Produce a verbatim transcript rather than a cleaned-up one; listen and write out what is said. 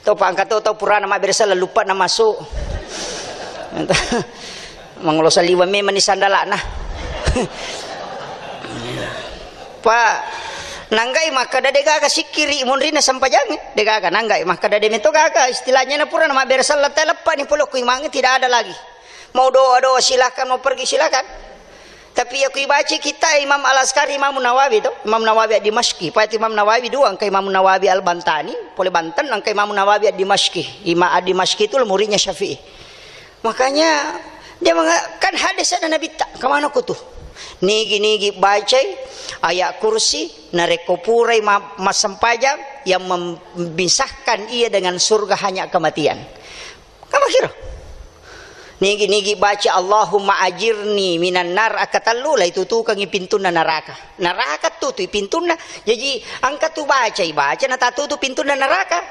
Tau pa engka to tau purana mabbere selleng luppa na masuk. Mangolo saliweng memang ni sandalana. Pa nanggai makkeda de gaga sikkiri munrina sempajang, de gaga nanggai makkeda de meto gaga istilahnya na purana mabbere selleng te leppa ni pole ku imang tidak ada lagi. Mau doa-doa silakan, mau pergi silakan. Tapi iya ku ibaca kita Imam Al-Askari, Imam Nawawi to, Imam Nawawi Dimashqi. Pati Imam Nawawi dua, engka Imam Nawawi Al-Bantani, pole Banten, engka Imam Nawawi Dimashqi. Imam Dimashqi itu muridnya Syafi'i. Makanya dia mengatakan hadis ada Nabi tak, kemana ku tuh? Nigi-nigi bacai ayat kursi, narekko purai ma-, massempajang yang memisahkan ia dengan surga hanya kematian. Kamakiro? Nigi-nigi baca Allahumma ajirni minan nar akkatellu, lai tutukengi pintunna neraka. Neraka tutui pintunna. Jaji engka tu baca, ibaca na tatutu pintunna neraka.